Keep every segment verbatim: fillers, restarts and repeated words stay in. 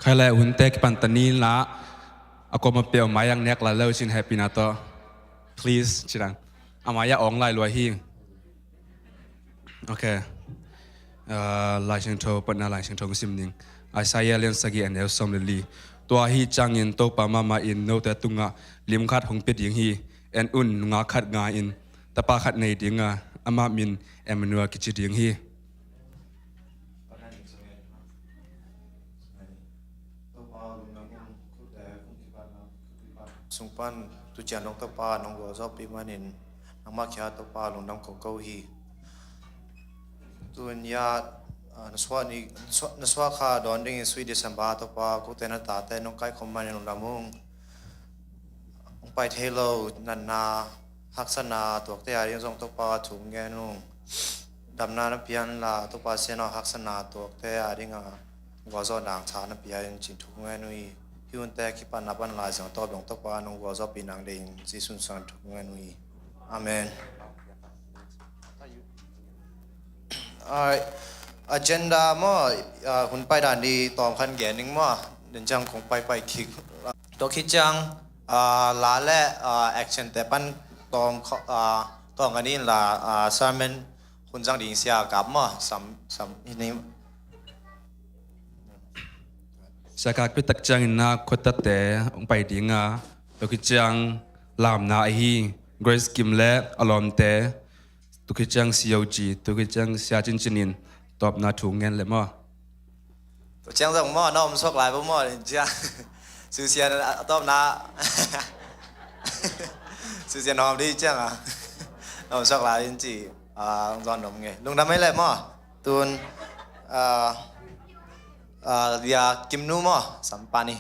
Khaile hunte kipan ta ni la, a koma peuh mai-ah nek lai lo cin hehpihna tawh. Please, ci dang. A mai-ah awng lai lua hi. Ok. Ah, Lai Siangtho, patna Lai Siangtho hong sim ning. Isaiah lian sagih a neu sawm le li. Tua ahih ciangin Topa mahmah in note tungah lim khat hong pia ding hi. En un, nungak khat nga in tapa khat nei ding a, amah min Emmanuel kici ding hi. Sung pan tucian dong Topa nong gualzawhpih manin nangmah kia Topa lungdam ko ko hi. Tun ya, ah, na suah ni, na suah, na suah kha dawn dingin sui December Topa kote na tate nong kaikhawm manin lungdam ung. Hong pai thei lo natna haksatna tuakte a ding zong Topa thu ngen ung. Damna na pian la Topa sianawh haksatna tuakte a dinga gualzawh dangtha na pia in cin thu ngen uh hi. Hih hunte kipatna pan Lai Siangtho tawp dong Topa nong gualzawhpih nang deih in Jesu suang thu ngen uh hi. Amen. Alright. Agenda maw, ah, hun pai dan di tawm khan gen ning maw. Den ciang kong pai pai kik. Tua khit ciang, ah, la le, ah, action te pan tawm kha, ah, tawm khan in la, ah, sermon hun zang ding sia kap maw. Sam, sam, hi ni. Sia kap khit tak ciangin na khuatate hong pai ding a. Tua khit ciang lamna ahi Grace Kim le a lawmte. Tua khit ciang C O G, tua khit ciang Sia Cincin in tawpna thu ngen le maw? Tua ciang zong maw, na om suak lai vo maw, in ciang. Susia na tawpna. Susia na om di ciang a. Na om suak lai in ci. Ah, hong zawn om nge. Lungdam ei le maw? Tun, ah, ah, Lia Kim Nu maw? Sampani.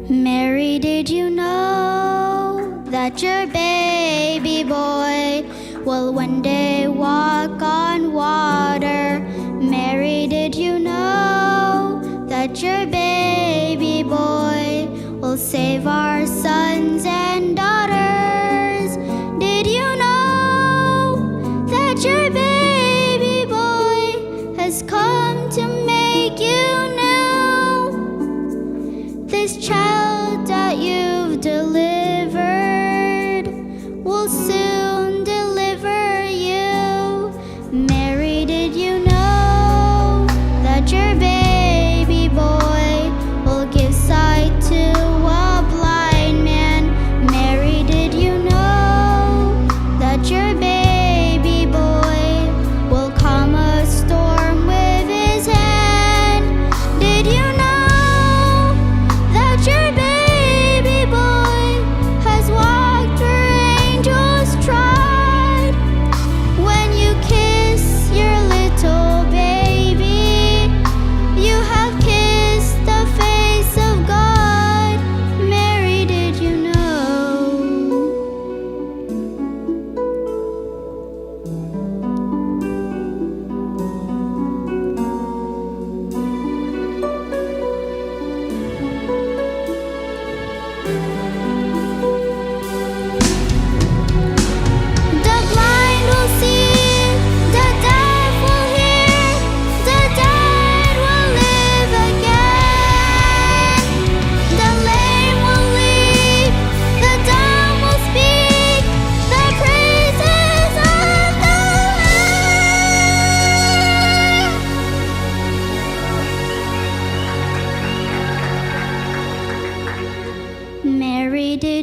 Mary, did you know that your baby boy will one day walk on water? Mary, did you know that your baby boy will save our sons and daughters? Did you know that your baby boy has come to make you new? This child that you've delivered will soon deliver you. Mary, did you know that your baby boy will give sight to a blind man? Mary,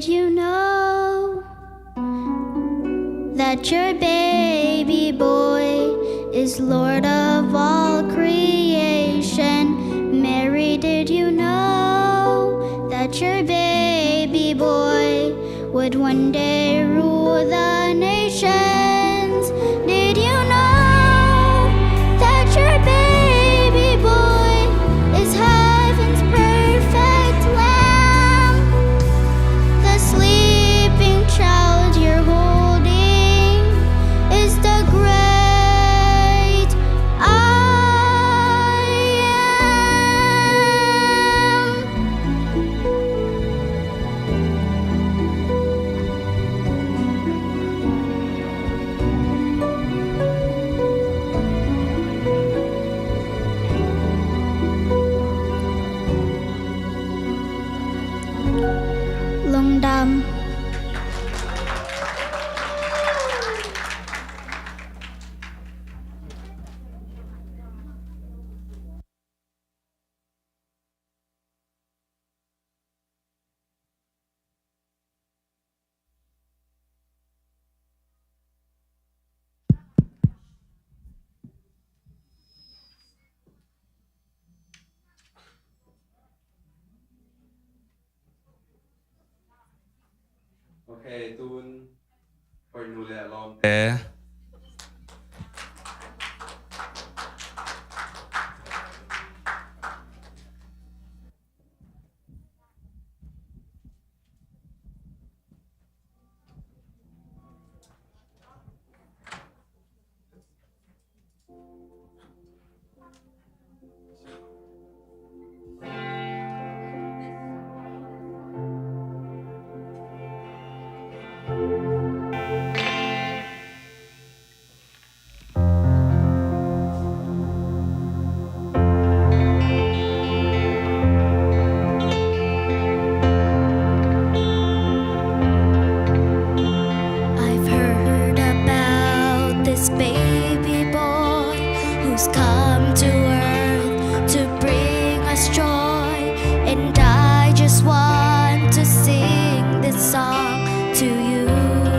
You know that your baby boy is Lord of all creation. Mary, did you know that your baby boy would one day rule the nations? Did you know that your baby boy is heaven's perfect lamb? The sleeping child you're holding is the great I am. Lungdam. Ok, tun hoih nu le a lawmte. I've heard about this baby boy who's come to earth to bring us joy, and I just want to sing this song to you.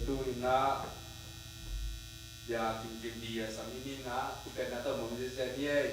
Tuni-in ah, ya, Kim Kim Di a sam hi ni-in ah, khutbetna tawh mong ziahziah ni ei.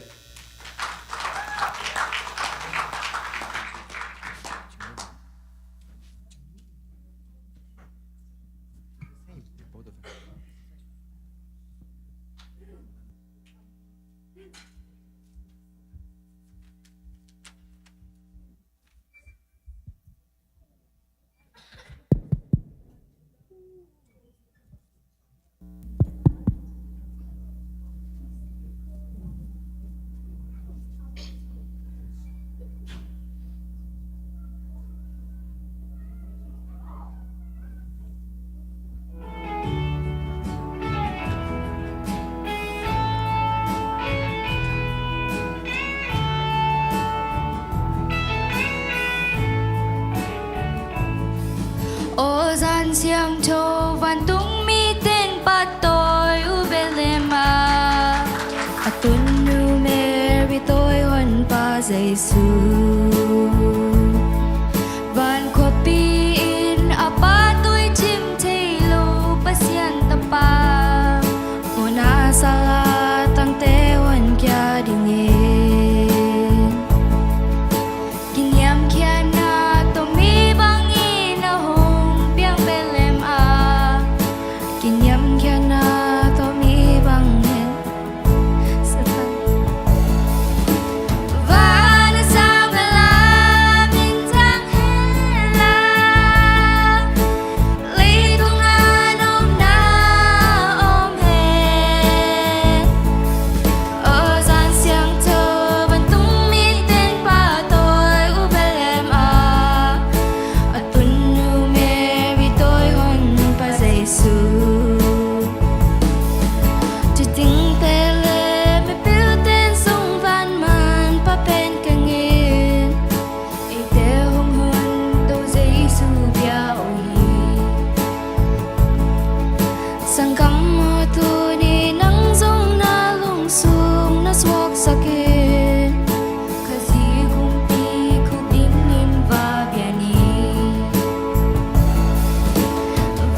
Aw zan siangtho, vantung mite in pahtawi uh Bethlehem ah, a tunnu Mary tawi Honpa Jesu. Van khuapi in a pahtawi thim thei lo Pasian Tapa, mawhna sal a tangte honkhia dingin, kiniamkhiatna tawh mi bangin a hong piang Bethlehem ah, kiniamkhiatna tawh mi bangin. Van a sang bel a minthang hen la, leitung ah nopna om hen. Aw zan siangtho, vantung mite in pahtawi uh Bethlehem ah, a tunnu Mary tawi Honpa Jesu. Cidingte le mipilte in zong van manpha pen keng in, eite hong honto Jesu bia uh hi. Sanggam aw, tuni nang zong na lungsung na suaksak in, Khazih kumpi khuk dingin va bia ni.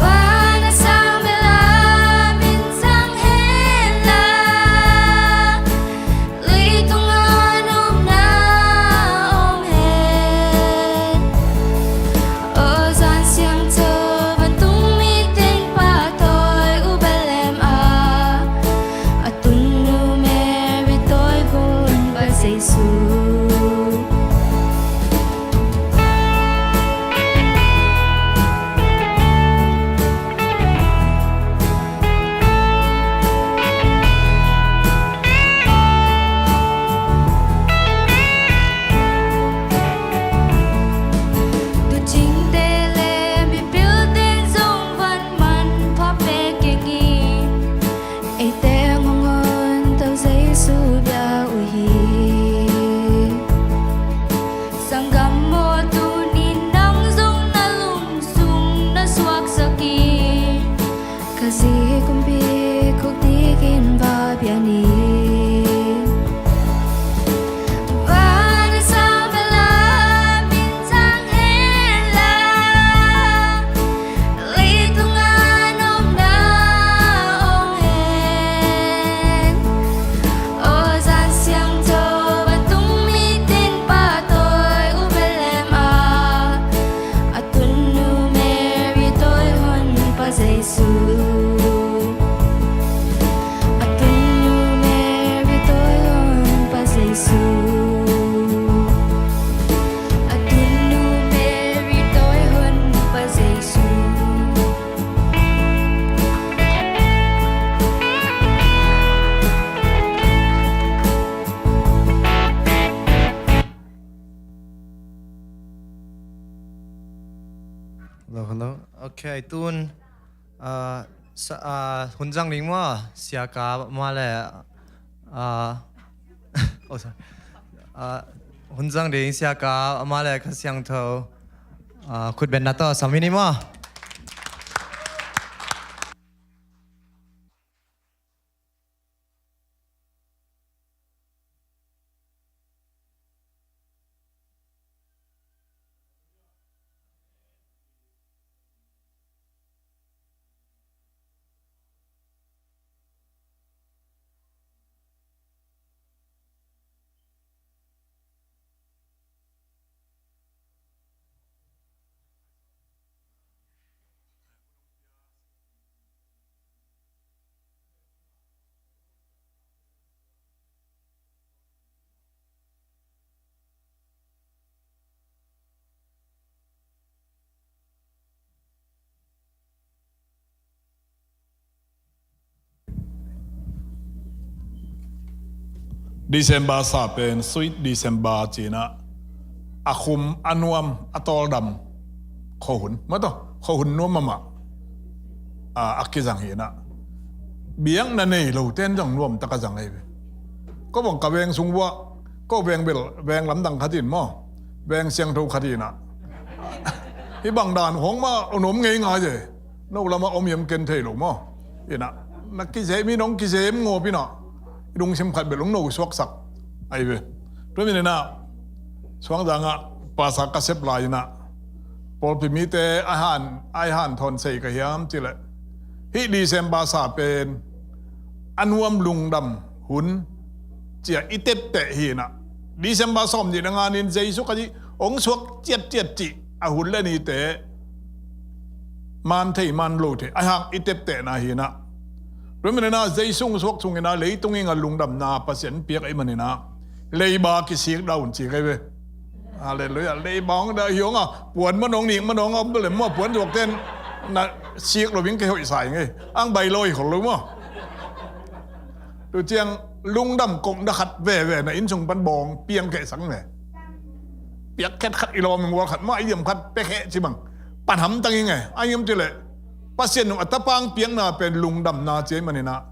Van a sang bel a minthang hen la, leitung ah nopna om hen. Aw zan siangtho, vantung mite in pahtawi uh Bethlehem ah, a tunnu Mary tawi Honpa Jesu. Tuucingte le mipilte in zong van manpha pen keng in, eite hong honto Jesu bia uh hi. Sanggam aw, tuni nang zong na lungsung na suaksak in, Khazih kumpi khuk dingin va bia ni. Van a sang bel a minthang hen la, leitung ah nopna om hen. Aw zan siangtho, vantung mite in pahtawi uh Bethlehem ah, a tunnu Mary tawi Honpa Jesu. A tunnu Mary tawi Honpa Jesu. A tunnu Mary tawi Honpa Jesu. Hello, hello. Okay, tun, ah, sa-, ah, hun zang ding maw, Sia Kap amah le, ah, oh, sorry. Ah, hun zang ding Sia Kap amah le Kha Siangtho, ah, khutbetna tawh sam hi ni maw. December sa pen sweet December ci-in ah, a khum a nuam a tawldam khuahun, maw, tawh khuahun nuam mahmah a, a kizang hi-in ah, biakna nei lote'n zong nuamtak a zang ahi ve. Ko bang ka veng sung uah, ko veng bel veng lamdang khat in maw, veng siangtho khat in ah, hih bang dan khawng mah a nuam ngei ngai e. No lamah om hiam ken thei lo maw. In ah, na kizem hi, nong kizem ngawp in ah, i lungsim khat bel hong no suaksak ahi ve. Tua manin ah, Suangzang ah pastor ka sep lai-in ah, pawlpi mite a han, a hanthawn sei ka hiam cih leh, hih December sa pen a nuam lungdam hun ci-a i tepteh hi-in ah, December sawmnih le nga ni-in Jesu Khazih hong suak ciatciat cih a hun le nite man thei man lo thei, ahi hang i teptehna hi-in ah, tua manin ah Jesu hong suak sungin ah leitung ii a lungdamna Pasian piak ahih manin ah, leiba kisik dah un ci ka hi ve. Halleluiah. Leiba hong dah hi hang a, puan manawng, nik manawng a om ta leh maw, puan zuakte'n na sik loin kei hoihsa ing ei. Ang bai lawi khol lo maw. Tua ciang lungdam kong dah khat veve na inn sung pan bawng piang khehsak le, piak khet khat i lawm ing, gual khat mah i diam khat pia kheh ci bang, pan hamtang ing ei. Ahi hang hiam cih leh, Pasian nung a Tapa hong piakna pen lungdamna ci ahih manin ah,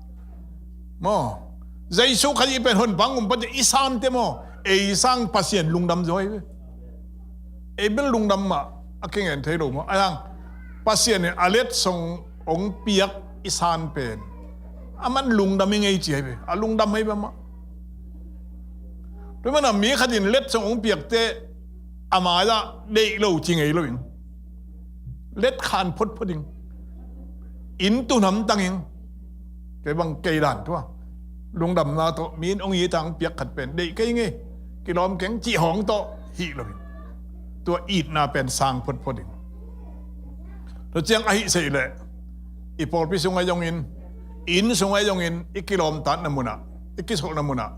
maw, Jesu Khazih pen Honpa hong um pat ciang i sante maw, ei sang Pasian lungdam zaw hi ve. Ei bel lungdam mah a kingen thei lo maw. Ahi hang Pasian in a letsong hong piak i san pen, aman lungdam hi ngei ci ahi ve. A lungdam hi ve mah. Tua manin ah mi khat in letsong hong piak teh, a mai-ah deih lo ci ngei lo ing. Letkhan photphot ing. Inn tun hamtang ing. Kei bang kei dan tua, lungdamna tawh mi in hong it a hong piak khat pen deih kei ing ei, kilawm keng cih hawng tawh hih lo ing. Tua itna pen sang photphot ing. Tua ciang ahih seih leh, i pawlpi sung ahi zongin, inn sung ahi zongin, i kilawmtatna mun ah, i kisolhna mun ah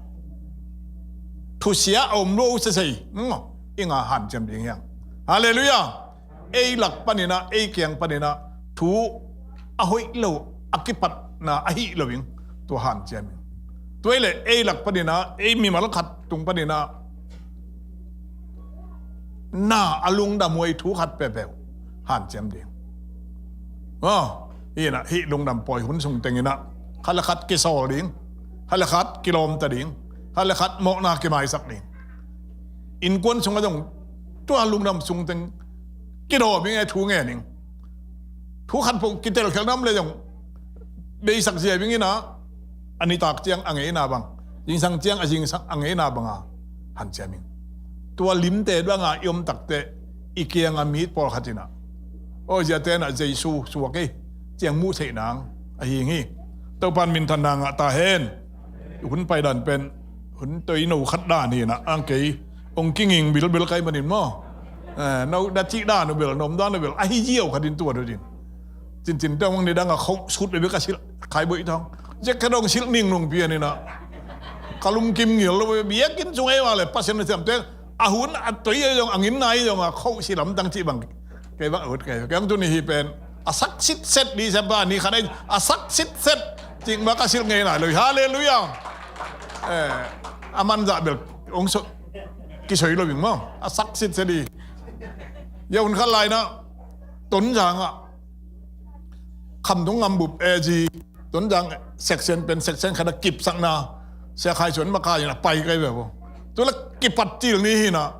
thusia a om lo sesei, maw, i nga hanciam ding hi hang. Halleluiah. Ei lak panin ah, ei kiang panin ah thu a hoih lo a kipatna ahi lo ing. Tua hanciam ing. Tua hi leh ei lak panin ah, ei mimal khat tung panin ah na a lungdam huai thu khat peuhpeuh hanciam ding. Aw, hi-in ah hih lungdam pawi hun sung tengin ah, khat le khat kisawl ding, khat le khat kilawmta ding, khat le khat mawhna kimaisak ding. Innkuan sungah zong tua lungdam sung teng kidawm ing ei, thu ngen ing. Thu khat peuh kitelkhialh nam le zong beisak ziau ing in ah, a nitak ciang a ngeina bang, zingsang ciang a zingsang a ngeina bang a hanciam ing. Tua limte bang a i om tak teh, i kiang a mi pawlkhat in ah, aw, ziate in ah Jesu suak ei, ciang muh theih nang ahi hi. Topa'n minthanna ngah ta hen. Hun paidan pen hun toino khat dan hi-in ah, ang kei hong kinging bilbil ka hih manin maw. Eh, no da cih dan uh bel, na om dan uh bel ahi ziau khat in tua dot in. Cincin teng bang nidang a khoh sut le bek a silh, khaiboih tawng, zek khat hong silh ningnung pian in ah, ka lum kim ngial lo. Biakinn sung ei vang leh Pasian na siamte, a hun a toi ei zong, a nginna ei zong a khoh silh hamtang cih bang, kei bang a ut kei. Kei bang tuni hi pen a sak sitset, December ni khat ei a sak sitset cih bang ka silh ngei nai lo hi. Halleluiah. Eh, a manzah bel hong so, kisoi lo ing maw. A sak sitset hi. Zia hun khat lai-in ah Tonzang ah, Khamtung Ngambup A G, Tonzang section pen section khat a kipsakna, Sia Khai Suan makai in ah pai ka hi ve aw. Tua leh kipat cil ni hi-in ah,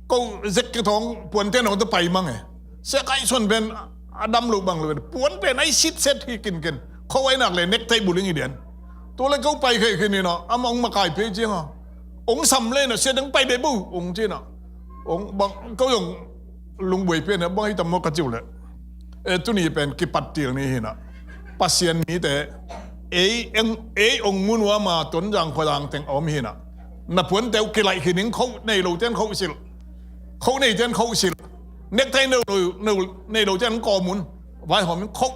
ko zek kithawng puante nong tawh pai mang e. Sia Khai Suan pen a dam lo bang lo, puan pen a hi sitset hi kinken. Khuavak nak leh necktie bul ing hi dian. Tua leh ko pai kheh khin in ah, amah hong makai phei ciang a, hong sam leh in ah, sia dang pai deh bo hong ci-in ah, hong bang, ko zong lungbuai pen a bang hi tam maw ka ci uh leh. Eh, tuni pen kipat cil ni hi-in ah, Pasian mite, ei, ei hong mu nuam a Tonzang khuazang teng a om hi-in ah, na puante uh kilaih khin ing. Khoh nei lote'n khoh silh, khoh neite'n khoh silh, necktie nei lo, nei, nei lote'n kawm un, vaihawm in khoh.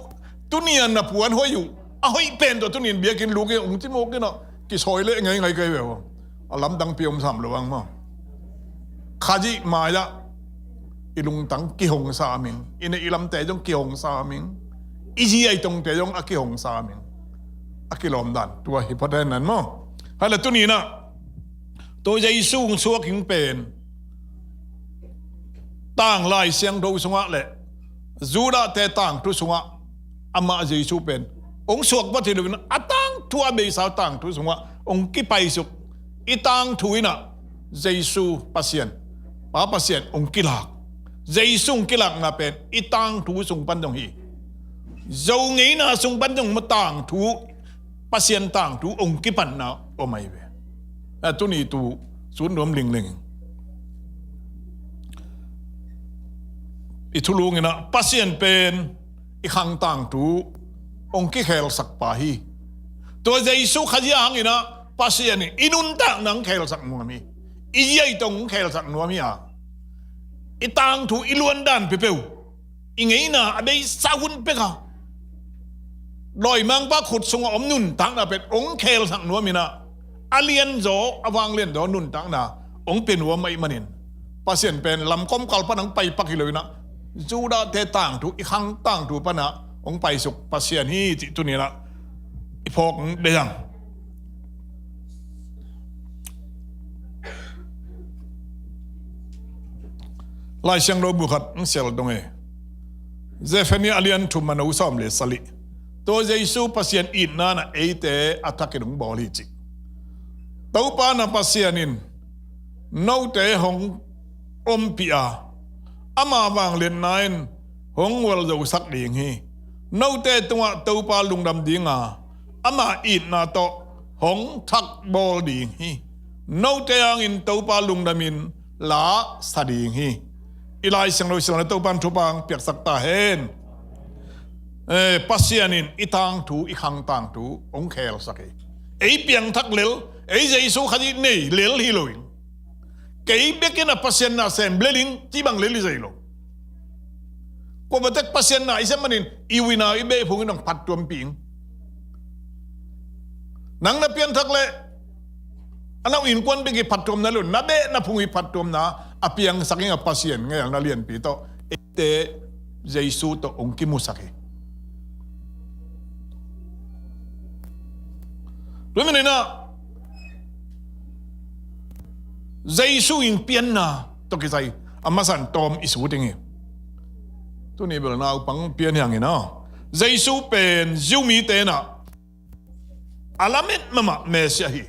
Tuni a na puan hoih uh, a hoih pen tawh tuni in biakinn luk ing hong ci mawk in ah, kisawi leh ngeingai ka hi ve aw. A lamdangpi om sam lo ang maw. Khazih mai-ah i lungtang kihong sam ing, i neih i lamte zong kihong sam ing, i zi i tongte zong a kihong sam ing. A kilawm dan tua hi phot hen maw. Hi leh tuni in ah Tua Jesu hong suak hing pen tang Lai Siangtho sungah le Judah-te tangthu sungah amah Jesu pen hong suak vat hi loin a tangthu a beisa tangthu sungah hong kipaisuk. I tangthu in ah Jesu Pasian, Pa Pasian hong kilak. Jesu hong kilakna pen i tangthu sung pan zong hi. Zo ngeina sung pan zong ma tangthu, Pasian tangthu hong kipanna om ahi ve. A tuni tu sun nuam lingling. I thulung in ah Pasian pen i khang tangthu hong kikhelsak pa hi. Tua Jesu Khazih hangin ah Pasian in i nuntakna hong khelsak nuam hi. I ziai tawh hong khelsak nuam hi a, i tangthu i luandan peuhpeuh, i ngeina a beisa hun pek a, dawimangpa khut sungah om nuntakna pen hong khelsak nuam in ah, a lianzaw, a vanglianzaw nuntakna hong pia nuam ahih manin Pasian pen lamkawmkal pan hong paipak hi loin ah Judah-te tangthu, i khang tangthu pan ah hong paisuk Pasian hi cih tuni in ah i phawk ding hi hang. Lai Siangtho bu khat hong sial dong e. Zephaniah a lian thum a neu sawm le sagih. Tua Jesu Pasian itna in ah eite a thakin hong bawl hi ci. Topa na Pasian in note hong ompih a, ama vangliatna in hong gualzosak ding hi. Note tungah Topa lungdam ding a, ama itna tawh hong thakbawl ding hi. Note hangin Topa lungdamin la sa ding hi. I Lai Siangtho sialna Topa'n thupha hong piaksak ta hen. Eh, Pasian in i tangthu, i khang tangthu hong khelsak hi. Ei piangthak lel, ei Jesu Khazih nei lel hi loin, kei bekin a Pasian na sem lel ing cih bang lel hi zai lo. Kua batek Pasian na i sem manin i uina i behphung in hong phattuampih ing. Nang na pianthak leh a na innkuan bek i phattuamna lo, na beh na phung i phattuamna a piangsak ing a, Pasian ngeina lianpi tawh eite Jesu tawh hong kimusak hi. Tua manin ah Jesu in pianna tawh kisai a masa in tawm i sut ding hi. Tuni bel naupang pian hi hang in ah, Jesu pen Jew mite in ah a lamet mahmah Messiah hi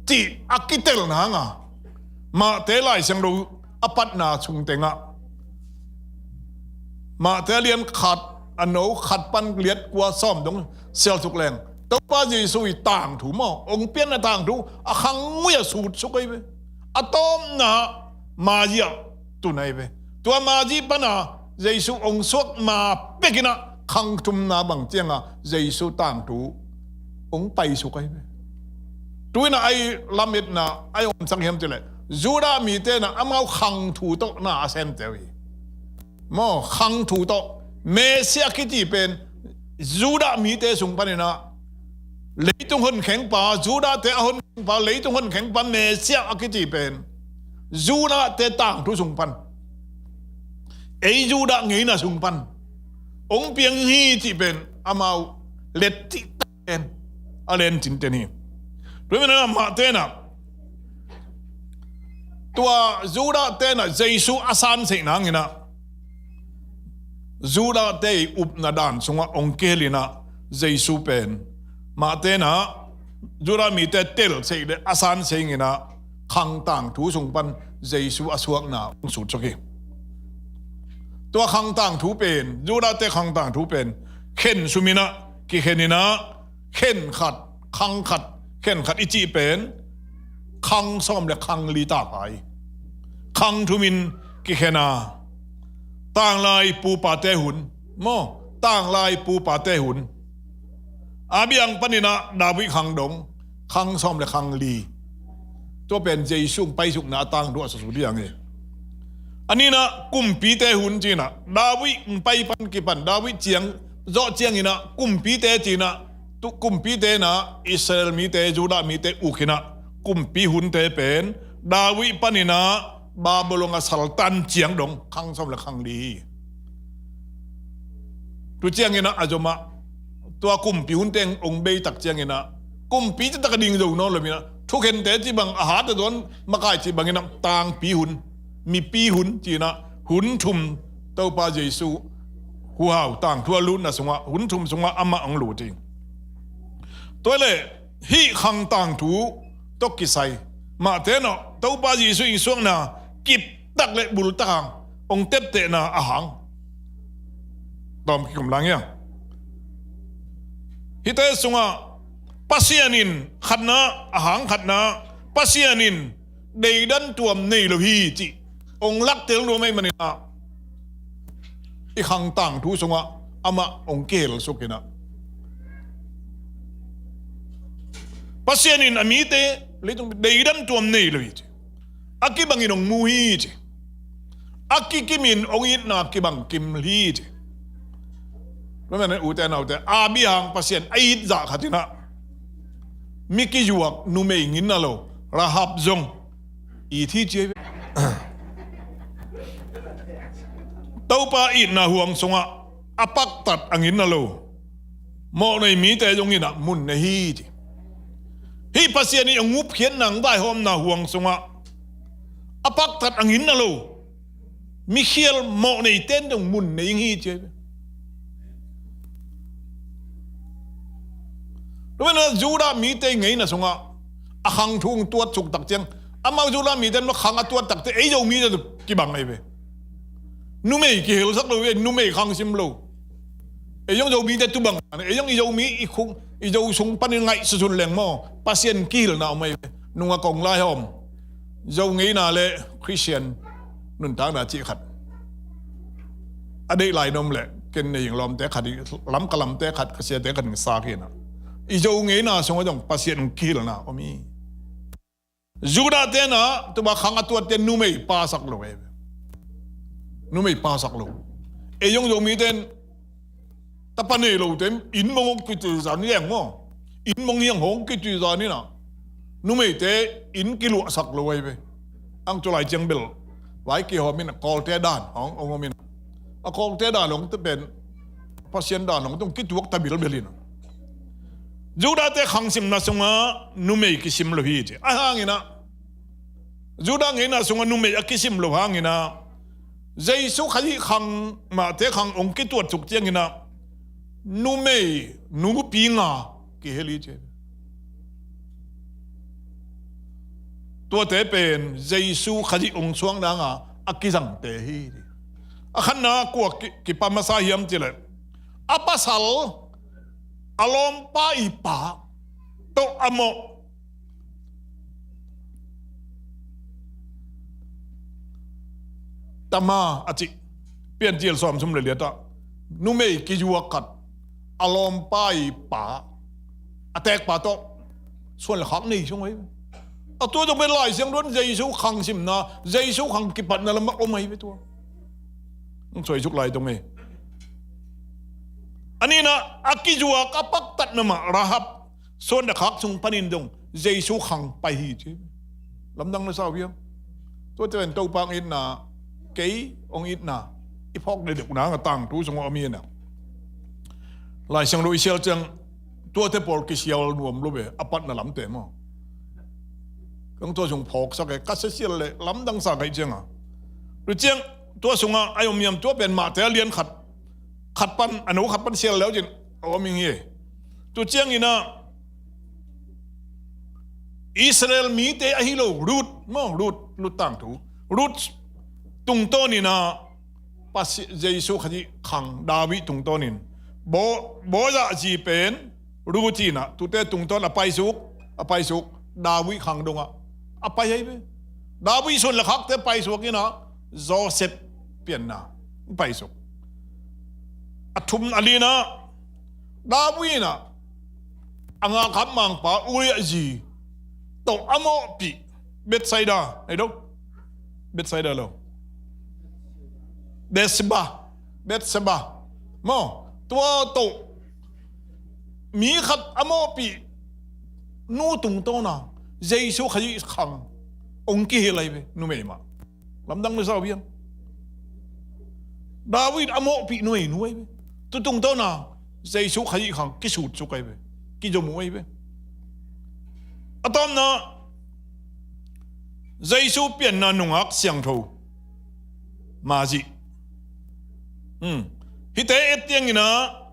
cih a kitelna hang a, Mate Lai Siangtho a patna sung tengah, Mate a lian khat a neu khat pan liat kua sawm dong sialsuk leng, Topa Jesu i tangthu maw, hong pianna tangthu a khang ngui ah sutsuk ahi ve. A tawpna Mazi ah tun ahi ve. Tua Mazi pan a Jesu hong suak ma pek in ah khang thumna bang ciang a Jesu tangthu hong paisuk ahi ve. Tu in ah a i lametna a i omsak hiam cih leh, Judah mite in ah amau khang thu tawh na a semte uh hi. Maw, khang thu tawh Messiah kici pen Judah mite sung pan in ah, leitung honkhengpa, Judah-te a honkhengpa, leitung honkhengpa Messiah a kici pen Judah-te tangthu sung pan, ei Judah ngeina sung pan hong piang hi cih pen amau let cih tak pen a len cinten hi. Tua manin ah Mate in ah, tua Judah-te in ah Jesu a sanseihna hang in ah, Judah-te i upna dan sungah hong kihel in ah, Jesu pen Mate in ah Judah mite telseih le a sanseih in ah, khang tangthu sung pan Jesu a suakna hong sutsuk hi. Tua khang tangthu pen, Judah-te khang tangthu pen khen sum in ah kikhen in ah, khen khat, khang khat, khen khat i cih pen khang sawm le khang li ta pha hi. Khang thum in kikhen a, tanglai pupate hun maw, tanglai pupate hun, Abraham pan in ah David khang dong, khang sawm le khang li. Tua pen Jesu hong paisukna a tangthu a susu ding hi. A nihna kumpite hun ci in ah, David hong pai pan kipan, David ciang zawh ciang in ah kumpite ci in ah, tu kumpite in ah Israel mite, Judah mite uk in ah, kumpi hunte pen David pan in ah Babylon a saltan ciang dong khang sawm le khang li hi. Tu ciang in ah a zom ah, tua kumpi hunte hong bei tak ciang in ah, Kumpi taktak a ding zo nawn lo in ah, thukhente cih bang, a hat a dawn makai cih bangin ah, tangpi hun, mipi hun ci-in ah, hun thum Topa Jesu huhau tangthu a lutna sungah, hun thum sungah amah hong lut hi. Tua leh hih khang tangthu tawh kisai, Matthai in ah Topa Jesu ii suahna kiptak le bultak hang hong teptehna a hang tawm kikum lang hiang. Hihte sungah Pasian in khatna, a hang khatna, Pasian in deidan tuam nei lo hi cih hong laktel nuam ahih manin ah, i khang tangthu sungah amah hong kihel suk in ah, Pasian in a mite leitung deidan tuam nei lo hi ci. A kibangin hong mu hi ci. A kikimin hong itna kibang kim hi ci. Tua manin ute naute, Abraham Pasian a it zah khat in ah, mi kizuak numei nginna lo Rahab zong it hi ci. Topa itna huang sungah a paktat a nginna lo mawhnei mite zong in ah mun nei hi ci. Hih Pasian ii a ngupkhiatna, vaihawmna huang sungah a paktat a nginna lo mikhial mawhneite in zong mun nei hi ci. Tua manin ah Judah mite ngeina sungah a khang thu hong tuat suk tak ciang, amau Judah mite in khang a tuat tak ciang ei Zomite tawh kibang ahi ve. Numei kihelsak lo ve, numei khang sim lo. Ei zong Zomite tubang, ei zong i Zomi i khung, i Zo sung panin ngaihsutsun leng maw, Pasian kihilna om ahi ve. Nung a kong lai hawm, Zo ngeina le Khristian nuntakna cih khat a deih lai na om leh, ken nei ing lawmte khat, lamka lamte khat, ka siate khat in sa khin a, i Zo ngeina sungah zong Pasian hong kihilna om hi. Judah-te in ah tua bang khang a tuatte numei pasak lo e. Numei pasak lo. Ei zong Zomite in tapa nei lote in inn mong hong kituizan hi eng maw. Inn mong hi eng hong kituizan in ah, numeite inn kiluahsak lo ahi ve. Ang tu lai ciang bel vai kihawm in ah Kawlte dan hong om in ah, a Kawlte dan hong te pen Pasian dan hong tung kituak ta bilbel in ah, Judah-te khang simna sungah numei kisim lo hi ci. A hang in ah, Judah ngeina sungah numei a kisim lo hang in ah, Jesu Khazih khang, Matthai khang hong kituat suk ciangin ah, numei nupi nga kihel hi ci. Tuate pen Jesu Khazih hong suak nang a a kizangte hi. A khatna kua ki, kipa masa hiam cih leh, a pasal, a lawmpa ii pa tawh a mawh, Tamar a cih, Piancil sawmthum le liat ah numei kizuak khat, a lawmpa ii pa, a teekpa tawh suan le khak nei sung ahi. A tua zong pen Lai Siangtho in Jesu khang simna, Jesu khang kipatna lamah om ahi ve tua. Hong suai suk lai tung e. A nihna, a kizuak a paktatna mah Rahab suan le khak sung panin zong Jesu khang pai hi ci. Lamdang na sa uh hiam? Tuate pen Topa hong itna, kei hong itna i phawk deuhdeuh nang a tangthu sungah om hi na. Lai Siangtho i sial ciang tuate pawl kisial nuam lo ve, a patna lamte maw. Kong tua sung phawksak e, ka sia sial leh lamdang sa ka hih ciang a. Tua ciang tua sungah a om hiam, tua pen Matthai a lian khat, khat pan, a no khat pan sial leu cin a om ing hi. Tua ciangin ah Israel mite ahi lo Ruth maw, Ruth, Ruth tangthu, Ruth tungtawnin ah Pasi-, Jesu Khazih khang David tungtawnin, Bo-, Boaz zi pen Ruth in ah, tuate tungtawn a paisuk, a paisuk, David khang dongah a pai ahi ve. David suan le khakte paisuk in ah, Joseph pianna paisuk. A thum a lina, David in ah a ngakkhap mangpa Uriah zi tawh a mawhpih Bethsaida, ei do? Bethsaida lo. Bethsheba, Bethsheba. Maw, tua tawh mi khat a mawhpih nu tungtawna Jesu Khazih khang hong kihel ahi ve, numei mah. Lamdang na sa uh hiam? David a mawhpih numei nu ahi ve. Tu tungtawna Jesu Khazih khang kisutsuk ahi ve, kizom uh ahi ve. A tawpna, Jesu pianna nungak siangtho. Mazi. Hmm. Hihte et tiangin ah,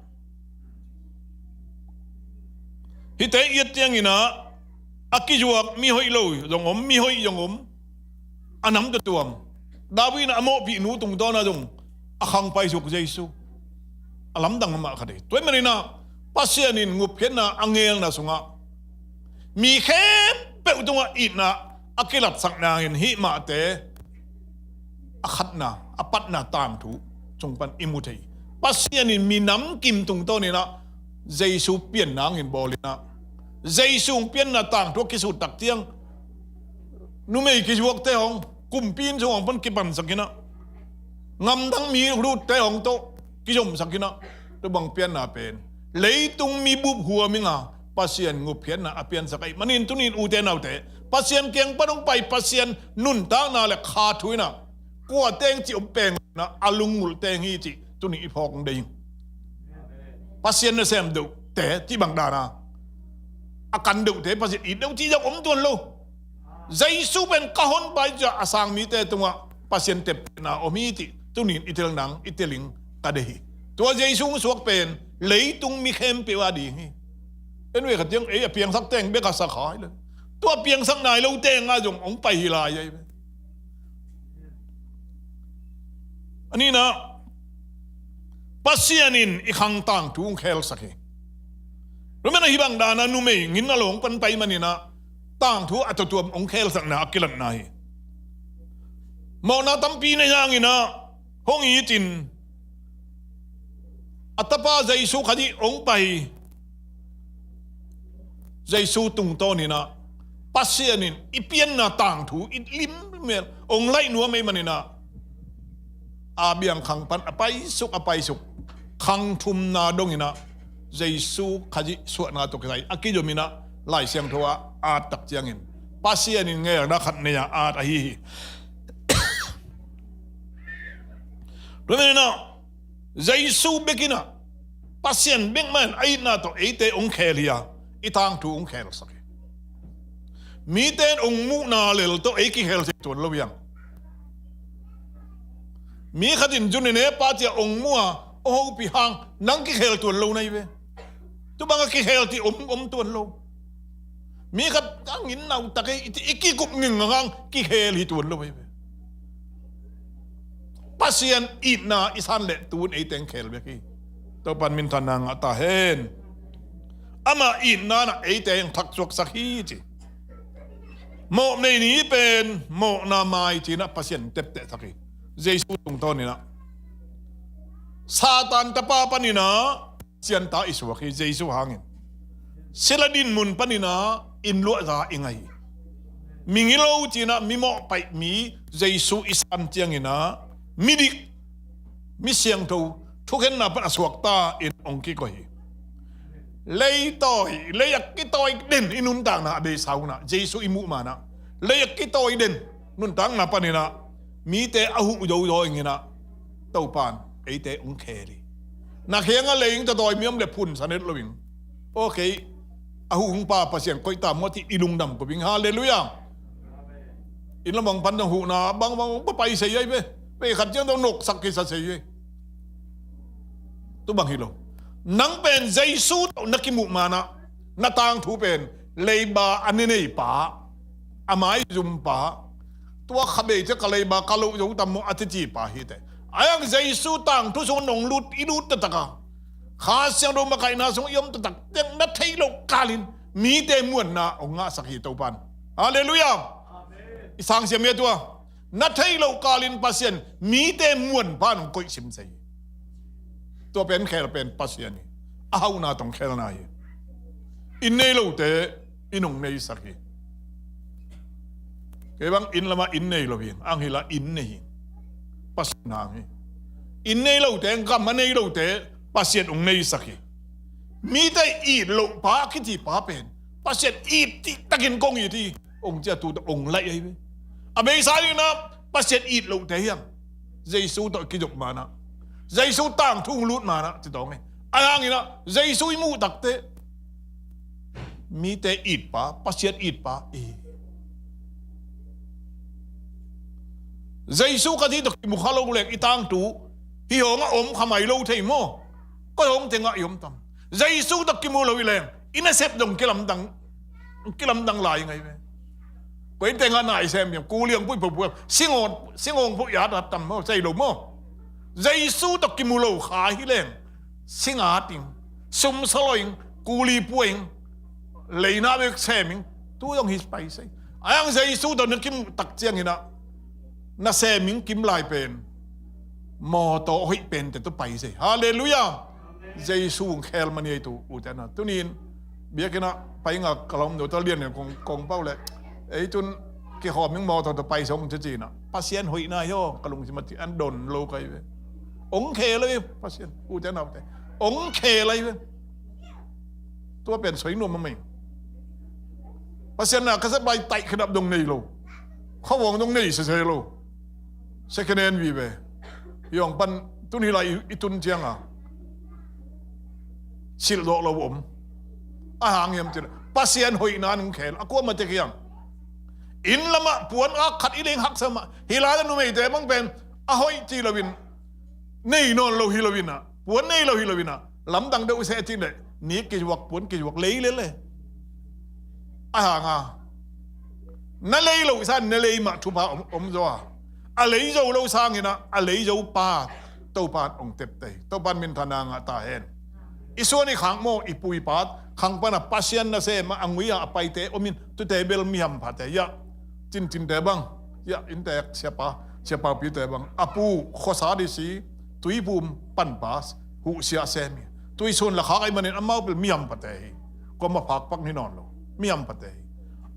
hihte et tiangin ah, a kizuak mihoih lo zong om, mihoih zong om. A nam tuatuam. David in a mawhpih nu tungtawn ah zong a khang paisuk Jesu. A lamdang mah khat hi. Tua ahih manin ah Pasian in ngupkhiatna a ngelna sungah mi khempeuh tungah itna a kilatsak nangin hih mahte a khatna, a patna tangthu sung pan i mu thei. Pasian in minam kim tungtawn in ah Jesu pian nangin bawl in ah, Jesu pianna tangthu a kisut tak ciang numei kizuakte hong, kumpi inn sung hong pan kipansak in ah, ngamdang mi lutte hong tawh kizomsak in ah, tua bang pianna pen leitung mi bup huam in ah Pasian ngupkhiatna a piansak ahih manin tuni in ute naute, Pasian kiang pan hong pai, Pasian nuntakna le kha thu in ah, kua teng cih om peng in ah, a lunggulh teng hi cih tuni i phawk ding. Pasian nasem deuhte cih bang dan a, a kan deuhte Pasian it deuh cih zong om tuan lo. Jesu pen ka honpa hi ci-a a sang mite tungah Pasian teptehna om hi cih tuni in i tel nang, i tel ing ka deih hi. Tua Jesu hong suak pen leitung mi khempeuh a ding hi. En ve, khat ciang ei a piangsak teng bek a sa kha hi lo. Tua piangsak nai lo teng ah zong hong pai hi lai ahi ve. A nihna, Pasian in i khang tangthu hong khelsak hi. Tua manin ah hih bang dan a numei ngin a lawng pan pai manin ah tangthu a tuatuam hong khelsakna a kilatna hi. Mawhna tampi nei hangin ah hong it in a tapa Jesu Khazih hong pai. Jesu tungtawn in ah Pasian in i pianna tangthu i lim mel hong laih nuam ahih manin ah, a biang khang pan a paisuk, a paisuk, khang thumna dong in ah Jesu Khazih suahna tawh kisai a kizom in ah Lai Siangtho ah a at tak ciangin Pasian in ngelna khat nei a at ahi hi. Tua manin ah Jesu bek in ah, Pasian bek mah in a itna tawh eite hong khel hi a, i tangthu hong khelsak hi. Mite in hong muhna lel tawh ei kikhel thei tuan lo hi hang. Mi khat in zu ne ne pa ci-a hong mu a, hong hopih hang nang kikhel tuan lo na hi ve. Tua bang a kikhel thei om, om tuan lo. Mi khat a ngin nau tak hi, i, i kikup nging ngang kikhel hi tuan lo hi ve. Pasian itna i san leh tu-in eite hong khel bek hi. Topa'n minthanna ngah ta hen. Ama itna in ah eite hong thaksuaksak hi ci. Mawhnei ni pen mawhna mai ci-in ah Pasian teptehsak hi. Jesu tungtawn in ah Satan tapa panin ah sianta i suak hi, Jesu hangin. Sila dinmun panin ah inn luahza i ngah hi. Migilo ci-in ah mimawh paih mi Jesu i san ciangin ah midik, mi siangtho, thukhenna pan a suakta in hong kikoih hi. Leitawi, lei a kitawi den i nuntakna a beisa hun ah Jesu i muh man ah, lei a kitawi den nuntakna panin ah mite a huh zozo ing in ah Topa'n eite hong khel hi. Na kiangah lei ing, tatawi mi om leh phun sa net lo ing. Okay. A huh hong pa Pasian koih ta maw cih i lungdam kop ing. Halleluiah. Inn lam hong pan zong huhna bangbang hong papai sei ahi ve. Pei khat ciang zong noksak kisa sei ve. Tua bang hi lo. Nang pen Jesu tawh na kimuh man ah na tangthu pen leiba a ne nei pa, a maizum pa, tua kha bei ciang ka leiba ka loh zo tam maw a cici pa hi teh. Ahi hang Jesu tangthu sungah nong lut, i lut taktak a, Kha Siangtho makaihna sungah i om taktak teh na theih loh kalin mite muanna hong ngahsak hi Topa'n. Halleluiah. I sang siam hi a tua. Na theih loh kalin Pasian mite muanpa in hong koih simsei hi. Tua pen khel pen Pasian hi. A hauhna tawh hong khelna hi. Inn nei lote inn hong neisak hi. Kei bang inn lamah inn nei lo hi. Ang hi la inn nei hi. Pasian hang hi. Inn nei lote, gam a nei lote Pasian hong neisak hi. Mite it loh pa a kici pa pen Pasian it cihtakin kong it hi. Hong ci a tu tawh hong laih ahi ve. A beisa in ah Pasian it lohte hi hang. Jesu tawh kizop man ah, Jesu tangthu hong lut man ah ci tawng hi. Ahi hangin ah Jesu i muh tak teh mite itpa, Pasian itpa i hi. Jesu Khazih tawh kimu kha lo leng i tangthu hih hawng a om kha mai lo thei maw? Koi hawng tengah i om tam? Jesu tawh kimu lo i leng i nasep dong kilamdang, kilamdang lai ngai ve. Koi tengah na i sem hiam? Kuli hong pui phopuak, singawng, singawng phoh i at at tam maw? Sei lo maw? Jesu tawh kimu lo kha hi leng singa ting, sumsa lo ing, kuli pua ing, leina bek sem ing, tu zong hi pai sei. Ayang Jesu tawh na kim tak ciangin ah na sem ing kim lai pen mawtaw hoih pente tu pai sei. Halleluiah. Jesu hong khel mani ei tu ute na. Tunin biakinn ah pai nga ka lawm no ta lian kong, kong pau le ei tun kikhawm ing mawtaw tu pai song ci ci na. Pasian hoihna hi aw ka lungsim a ci an don lo kai ve. Ong khel ai ve Pasian ute na ute. Ong khel ai ve. Tua pen soi nuam a mei. Pasian na ka sa bai taih khedap dong nei lo. Khuavawng dong nei sese lo. Second hand vive. Yong pan tun hi lai i, i tun cianga silh dawh lo om. A hang hiam cin Pasian hoihna nung khel a kuama tek hiang. Inn lamah puan a khat i leng haksa mah hi lai a numeite bang pen a hoih ci loin nei nawn lo hi loin ah, puan nei lo hi loin ah, lamdang deuh seh cin leh ni kizuak puan kizuak lei le le. A hanga na lei lo san na lei mah thupha om, om zaw a, a lei zo lo sangin ah a lei zo pa Topan ong teptei. Topan minthanna ngah ta hen. I suan i khang maw i pui pat khang pana Pasian nasem a ngui a a paite omin tute bel mi hamphate ya. Cintinte bang ya inntek siapa siapa pite bang a pu khosa di si tuipum panpas huhsia semi tuisun la khak ai manin amau bel mi hamphate hi. Koma phakpak ni nawn lo mi hamphate hi.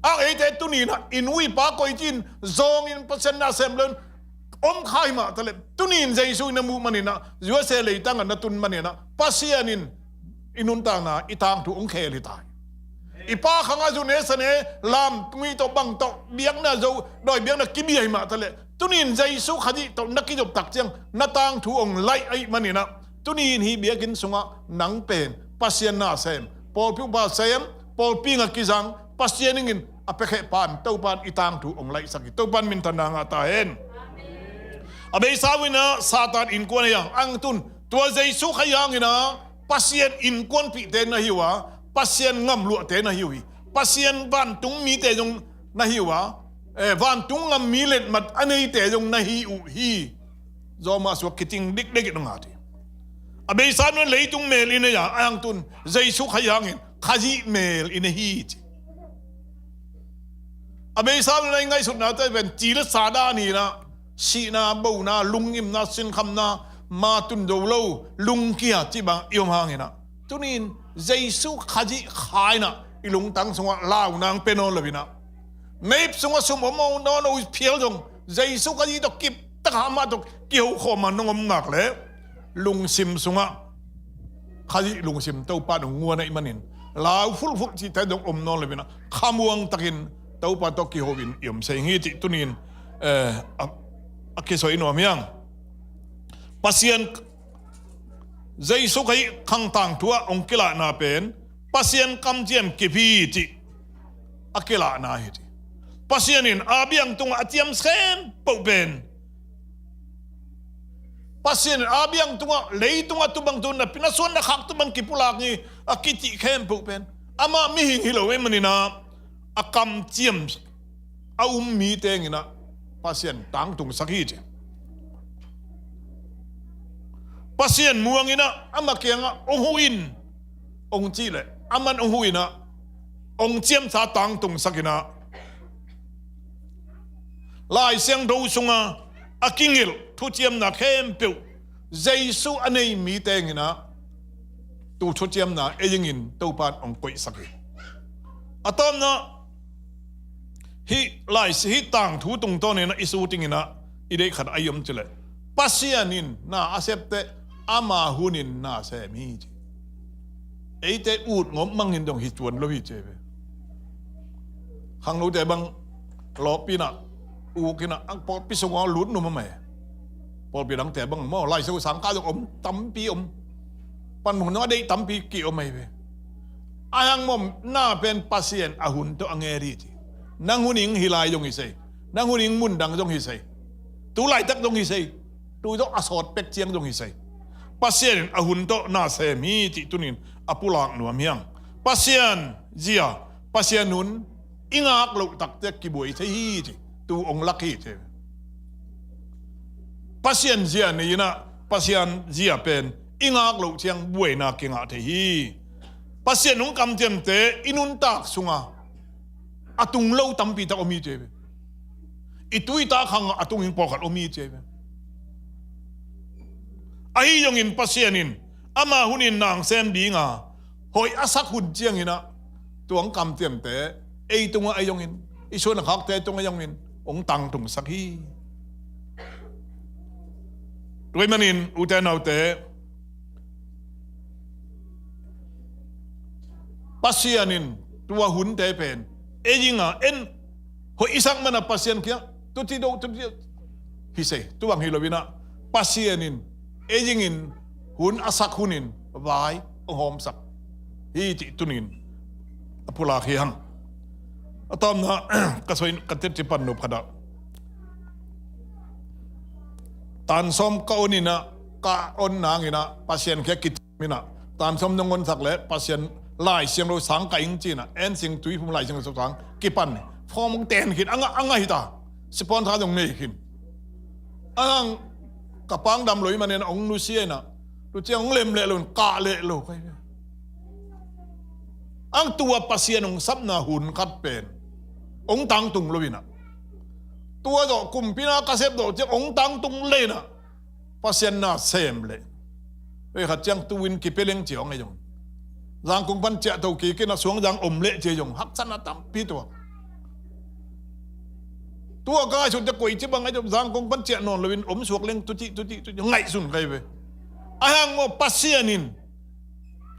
Ang eite tunina in ui pa koi cin zongin Pasian nasem lon om khai mah talep tunin Jesu na muh manina USA leitanga na tun manina Pasian in i nuntakna i tangthu ong khel hi tai. I pa khanga zune sane lam tungui tawh bang tawh biakna zo dawi biakna kibiai mah taleh tunin Jesu Khazih tawh na kizop tak ciang na tangthu ong laih aih manina tunin hi biakinn sungah nang pen Pasian nasem pawlpi upa sem pawlpi nga kizang Pasian ingin a pekheh pan Topan i tangthu ong laihsak hi. Topan minthanna ngah ta hen. A beisa uinah Satan innkuan a yang ang tun tua Jesu Khazih hanginah Pasian innkuanpihte na hi uh a Pasian ngamluahte na hi uh hi. Pasian vantung mite zong na hi uh a eh, vantung ngam mi letmat a neite zong na hi uh hi. Zawmah suak kiting dikdek in a ngat hi. A beisa nuan leitung mel in a ya a hangtun Jesu Khazih hangin Khazih mel in a hi ci. A beisa nuan a i ngaihsutnate pen ci le sa dan hinah sihna bona lungngimna sinkhamna ma tun zo lo lungkia cih bang i om hanginah tunin Jesu Khazih khainah i lungtang sungah launang pe nawn loinah meip sungah sum om nawn lo phial zong Jesu Khazih tawh kiptak hamah tawh kihokhawm a nong om ngak le lungsim sungah Khazih lungsim Topa nong nguan ahih manin lau fulhfulh cihte zong om nawn loinah khamuang takin Topa tawh kiho in i om sei hi cih tunin eh, a, a kisoi nuam hiang. Pasian Jesu Khazih khangtang thu ah hong kilahna pen Pasian kamciam kip hi cih a kilahna hi ci. Pasian in a biang tungah a ciam khempeuh pen Pasian in a biang tungah leitungah tubang tu napi na suan na khak tubang kipulak hi a kicih khempeuh pen amah mihing hi lo e maninah a kamciam a um mi tenginah Pasian tangtungsak hi ci. Pasian muanginah amah kiangah hong huh in hong cih leh aman hong huh inah hong ciamsa tangtungsakinah Lai Siangtho sunga a kingelh thuciamna khempeuh Jesu a nei mi tenginah tu thuciamna ei ingin Topan hong koihsak hi. A tawpna hih laisi hih tangthu tungtawninah i sutinginah i deih khat a i om cileh Pasian in na a septeh ama hunin na sem hi ci. Eite ut ngawp mangin dong hi cuan lo hi ci ve. Khangnote bang lawpinah ukinah ang pawlpi sungah lut num a mai. Pawlpi dangte bang maw laiseu sangkah dong om tampi om. Panmun dong a deih tampi ki om ahi ve. A hang mawh na pen Pasian a hun tawh a nget hi ci. Nang hun ing hi lai zong hi sei. Nang hun ing mun dang zong hi sei. Tu laitak zong hi sei. Tu zong a sawt pek ciang zong hi sei. Pasian in a hun tawh na sem hi cih tunin a pulak nuam hi hang. Pasian zia, Pasian hun i ngak loh takte kibuai thei hi ci. Tu ong lak hi ci. Pasian zia nei inah, Pasian zia pen i ngak loh ciang buaina kingah thei hi. Pasian hong kamciamte i nuntak sunga a tung lo tampi tak om hi ci ve. I tuitak hangah a tung ing pawlkhat om hi ci ve. Ahi zongin Pasian in ama hunin nang sem dinga hoih a sak hun cianginah tua hong kamciamte ei tungah ahi zongin, i suan a khakte tungah ahi zongin hong tangtungsak hi. Tua ahih manin ute naute, Pasian in tua hunte pen ei dinga en hoih i sak mana Pasian kiang tuti do tuti do hi sei. Tua bang hi lo inah Pasian in ei dingin hun a sak hunin vai a hawmsak hi cih tunin a pulak hi hang. A tawpna ka soi ka tetci pan nop khatah tan sawm ka on inah, ka on nanginah Pasian khia kicim inah, tan sawm nong onsak le Pasian Lai Siangtho sang ka ing cinah, en sing tui phum Lai Siangtho sang kipan fawm hong ten khin a ngah a ngah hi ta. Sipuan tha zong nei khin a hang ka pang dam lo i manin hong nusia inah tu ciang hong lem leh lo in kah leh lo kai ve. Ang tua Pasian hong sapna hun khat pen hong tangtung lo inah, tua zawh kumpina ka sep zawh ciang hong tangtung leh inah Pasian na sem leh. Ei khat ciang tu in kipia leng ci hong ei zong, Zangkong pan ciah to kik inah Suangzang om leh ci zong haksatna tampi tuak. Tua ka ngaihsut ciang koici bang ei zong Zangkong pan ciah nawn loin om suak leng tuci tuci tuci ngaihsun kai ve. A hang maw Pasian in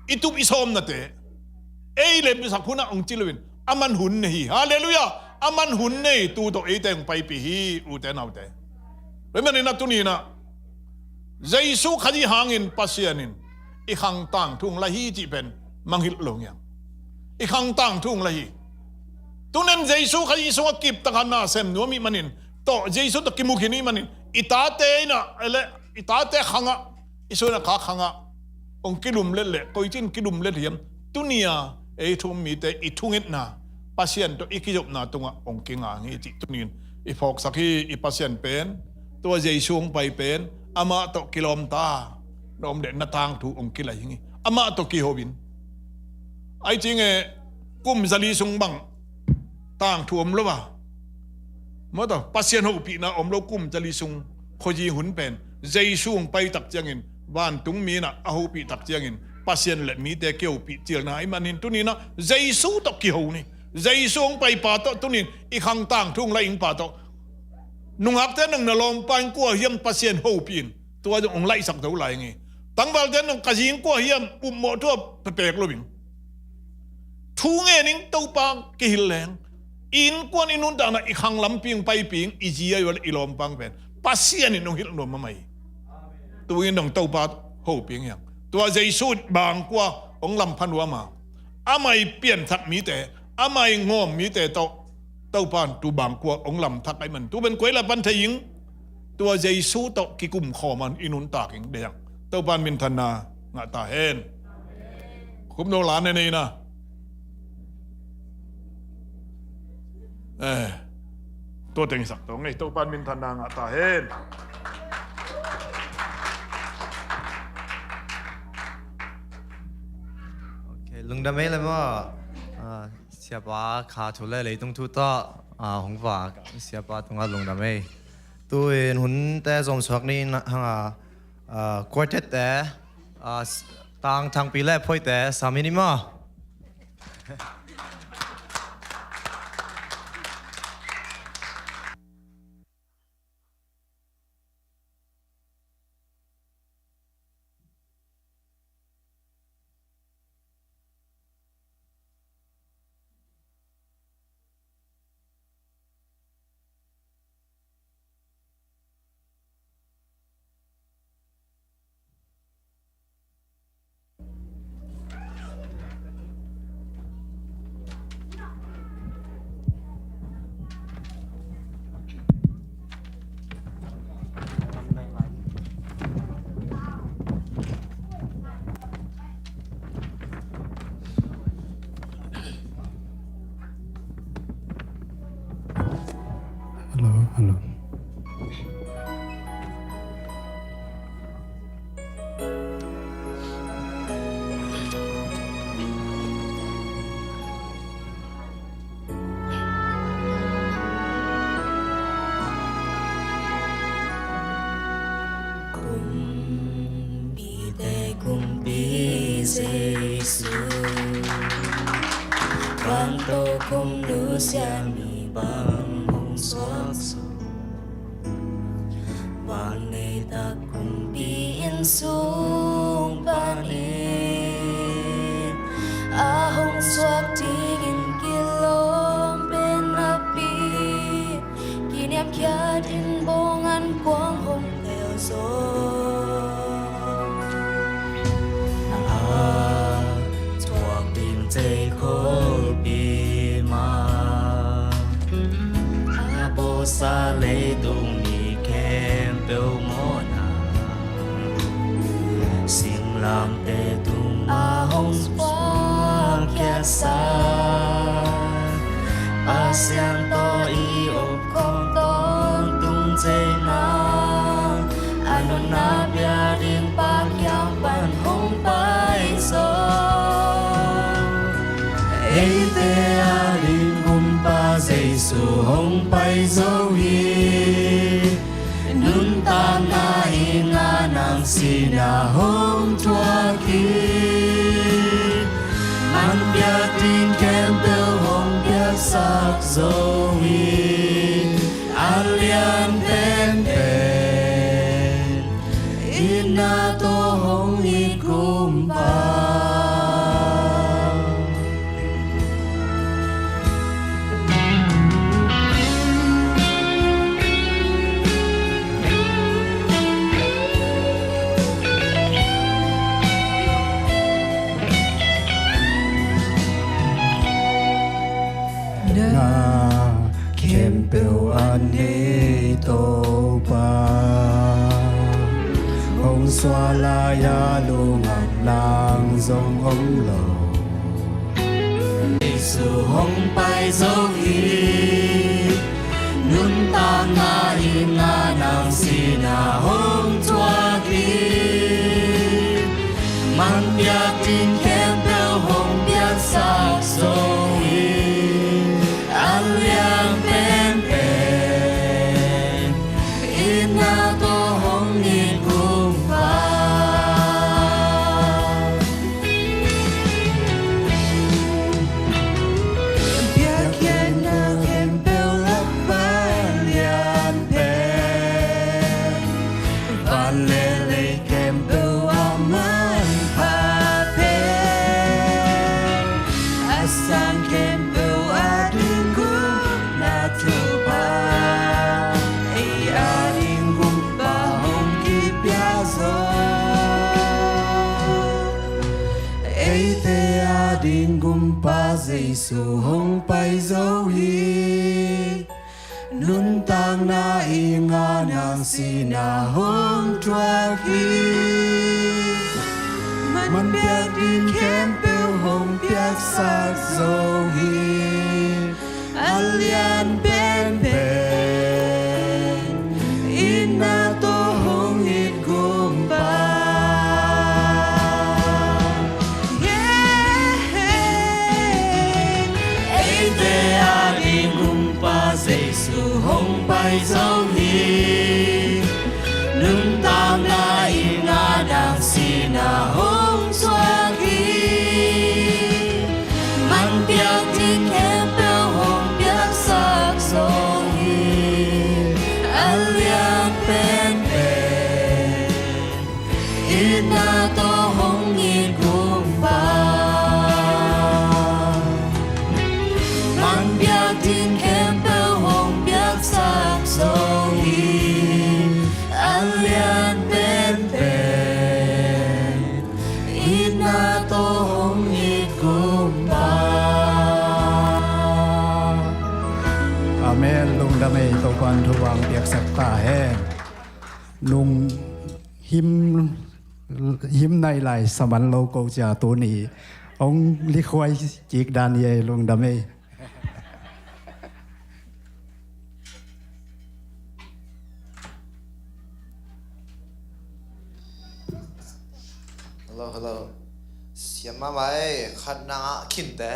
i tup i sawmnate ei lemsak hunah hong ci loin aman hun nei hi. Halleluiah. Aman hun nei tu tawh eite hong paipih hi ute naute. Tua ahih manin a tuninah Jesu Khazih hangin Pasian in i khang tangthu hong lai hi cih pen mangngilh lo ngiang. I khang tangthu hong lai hi. Tunen Jesu Khazih sungah kiptaka na sem nuam ih manin tawh Jesu tawh kimu khin ih manin i tate inah le i tate khangah i suan a khak khangah hong kilumlet leh koici in kilumlet hiam? Tuni-a ei thu um mite i thungetna Pasian tawh i kizopna tungah hong kinga hi cih tunin i phawksak hi. I Pasian pen tua Jesu hong pai pen amah tawh kilawmta na om leh na tangthu hong kilai hi. Amah tawh kiho in ai cinge kum zali sung bang tangthu om lo a, maw taw Pasian hopihna om lo kum zali sung khuazi hun pen Jesu hong pai tak ciangin vantung mi inah a hopih tak ciangin Pasian le mite kihopih cilna ih manin tuninah Jesu tawh kiho ni. Jesu hong paipa tawh tunin i khang tangthu hong lai ingpa tawh nungakte nang na lawmpa in kua hiam Pasian hopih in tua zong hong laihsak zo lai ing hi. Tangvalte nang ka zing kua hiam upmawh thu a pepek lo ing. Thu ngen ing Topa kihilh leng i innkuan i nuntakna i khang lampi hong paipih ing i zi a i lawmpa pen Pasian in hong hilh nuam mahmah hi. Tu in dong Topa hopih ing hiang. Tua Jesu bangkua hong lampha nuam a, amah i pianthak mite, amah i ngawm mite tawh Topa in tu bangkua hong lamthak ahih man tu pen kuai la pan thei ing. Tua Jesu tawh kikum khawm a i nuntak ing dei hang. Topa in minthanna ngah ta hen. Khupno la ne nei na. Eh, tua teng sak tawh ngei Topa in minthanna ngah ta hen. Okay, lungdam ei le maw. Ah, Siapa kha thu le leitung thu tawh, ah, hong vak Siapa tungah lungdam ei. Tu-in hunte zomsuak ni hanga, ah, quartet te, ah, tang thangpi le phoite sam hi ni maw? Jesu, van tawh kong nusia mi bang hong suak zo. Vannei tak kumpi inn sung panin a hong suak dingin kilawm pen napi, kiniamkhiat in bawng an kuang hong tel zo. A thuak ding cei kholpi mah a bawlsa leitung mi khempeuh mawhna, singlamteh tungah hong suak khiatsa Pasian tawh i op khawm tawntung ceina, a nunna pia ding Pa kiang pan hong pai zo. Eite a ding Gumpa Jesu hong pai zo hi. Nuntakna i ngah nang sinah hong thuak hi. Man piak ding khempeuh hong piaksak zo hi. A lian penpen itna tawh hong it Gumpa. Na khempeuh a nei Topa, hong suah lai-a lungah nang zong om lo. Jesu hong pai zo hi. Nuntakna i ngah nang sinah hong thuak hi. Man piak ding khempeuh hong piaksak zo hi. A lian penpen itna tawh hong it Gumpa. Piakkhiatna khempeuh a lian pen, van le lei khempeuh a manpha pen, a sang khempeuh a ding Gumpa, ei a ding Gumpa hong kipia zo. Eite a ding Gumpa Jesu hong pai zo hi. Nuntakna i ngah nang sinah hong thuak hi. Man piak ding khempeuh hong piaksak zo hi. A lian penpen itna tawh hong it Gumpa. Eite a ding Gumpa Jesu hong pai zo hi. Nuntakna i ngah nang sinah hong thuak hi. Man piak ding khempeuh hong piaksak zo hi. A lian penpen itna tawh hong it Gumpa. Man piak ding khempeuh hong piaksak zo hi. A lian penpen itna tawh hong it Gumpa. Amen. Lungdam ei, Topa'n thupha piaksak ta hen. Nung hymn, hymn nai lai sa man lo ko cia tuni hong likhuai kik dan hi ei, lungdam ei. Hello, hello. Siam mahmah ei, khat nang ah khinte.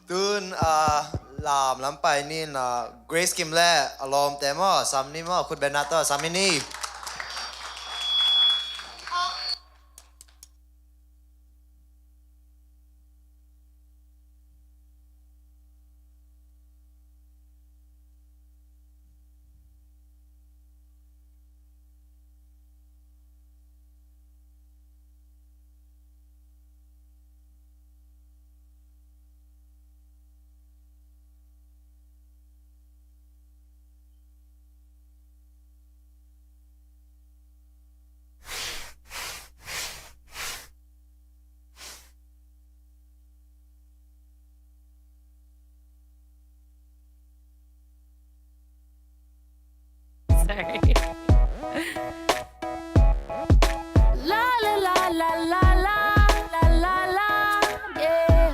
Tun, ah, lam lam pai ni in, ah, Grace Kim le a lawmte maw, sam ni maw, khut beng na tawh sam ni. La, la, la, yeah.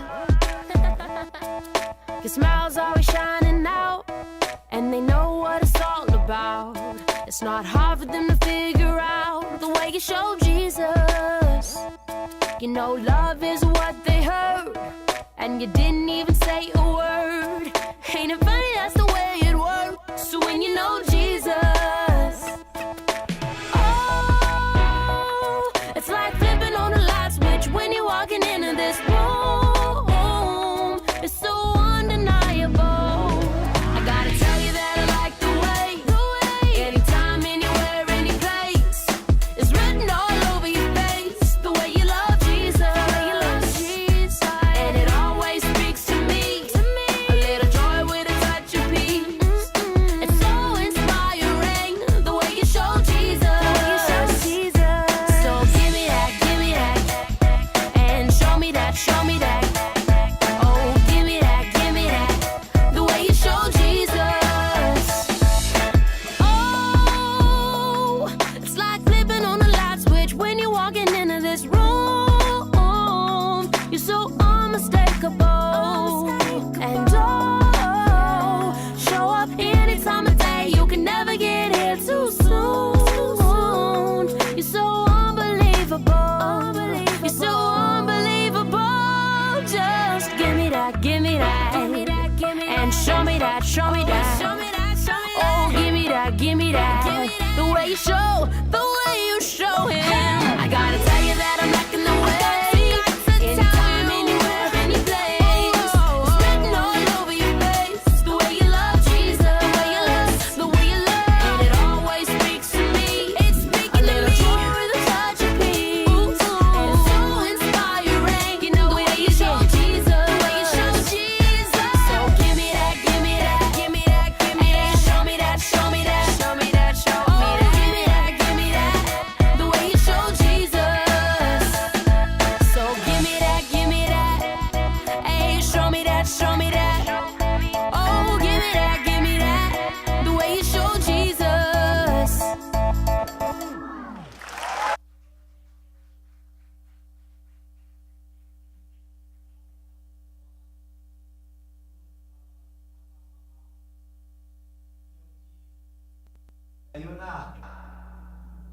'Cause smiles always shining out, and they know what it's all about. It's not hard for them to figure out the way you show Jesus. You know love is what they heard, and you didn't even say a word. Ain't it funny, that's the way it works. So when you know Jesus, oh, it's like flipping on a light switch when you're walking into this room. It's so undeniable. I gotta tell you that I like the way, the way, anytime, anywhere, any place, it's written all over your face, the way you love Jesus. The way you love Jesus. And it always speaks to me. To me. A little joy with a touch of peace. Mm-mm. It's so inspiring, the way you show Jesus. The way you show Jesus. So give me that, give me that. And show me that, show me that. Oh, give me that, give me that. The way you show Jesus. Oh, it's like flipping on a light switch when you're walking into this room. You're so unmistakable. And oh, show up any time of day. You can never get here too soon. You're so unbelievable. You're so unbelievable. Just give me that, give me that. And show me that, show me that. Oh, give me that, give me that. The way you show, the way you show him. I gotta tell you that I'm lacking the way. Anytime, anywhere, any place. It's written all over your face. The way you love Jesus. The way you love. The way you love. And it always speaks to me. It's speaking to me. A little joy with a touch of peace. Ooh, it's so inspiring. You know the way you show Jesus. The way you show Jesus. So give me that, give me that, give me that, give me that. Show me that, show me that, show me that, show me that. Give me that, give me that. The way you show Jesus. So give me that, give me that. Hey, show me that, show me that. Oh, give me that, give me that. The way you show Jesus.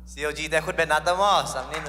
C O G te khut beng na ta maw, sang ni.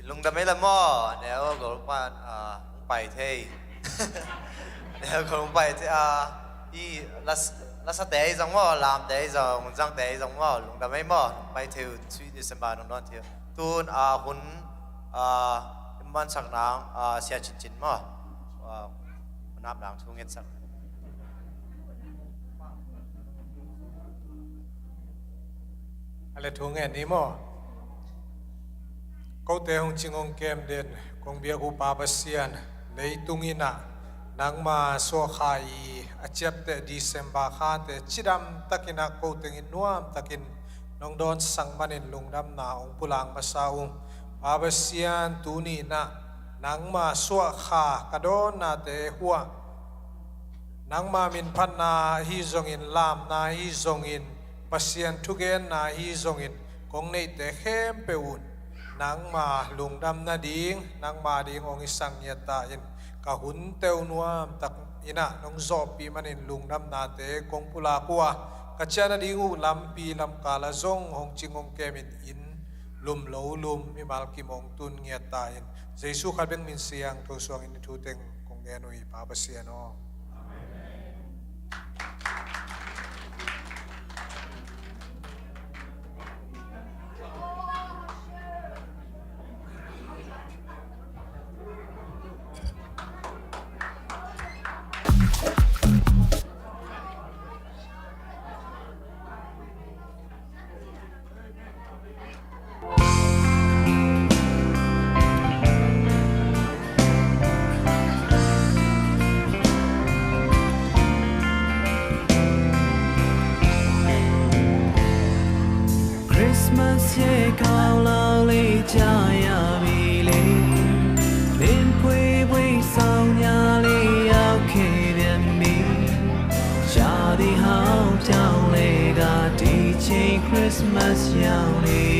Lungdam ei la maw, neu gol pan, ah, hong pai thei. Neu gol hong pai thei, ah, i las-, lasate ei zong maw, lamte ei zong, zangte ei zong maw, lungdam ei maw, hong pai thei uh, three December nong dawn thei uh. Tun, ah, hun, ah, mansak nang, ah, sia cincin maw, ah, hun ap nang thu ngetsak. A le thu ngen ni maw? Kote hong cing hong kem den, kong biak uh Pa Pasian, leitung in ah nangma suahkha i a ciapteh December khate cidam takin ah ko tengin nuam takin nong dawnsak manin lungdamna hong pulak masa ung. Pa Pasian, tuni in ah nangma suahkha ka dawnnate uh ah nangma minphatna ahi zongin, lamna ahi zongin, Pasian thugenna ahi zongin, kong neihte khempeuh un nangma lungdam nading, nangma ding hong i sang ngiat ta in, ka hun teuh nuam tak in ah nong zawhpih manin lungdamnate kong pulak uh a, ka ciah nading uh lampi lamkal ah zong hong cing hong kem in, inn lum lo lum mimal kim hong tun ngiat ta in, Jesu khat bek min siangtho suangin i thu teng kong ngen uh hi, Pa Pasian aw. Christmas hi kau lo li ca ya mi li, lin pui pui sau nya li au ke lian mi, ca di hau tau le ga di ci Christmas yau li.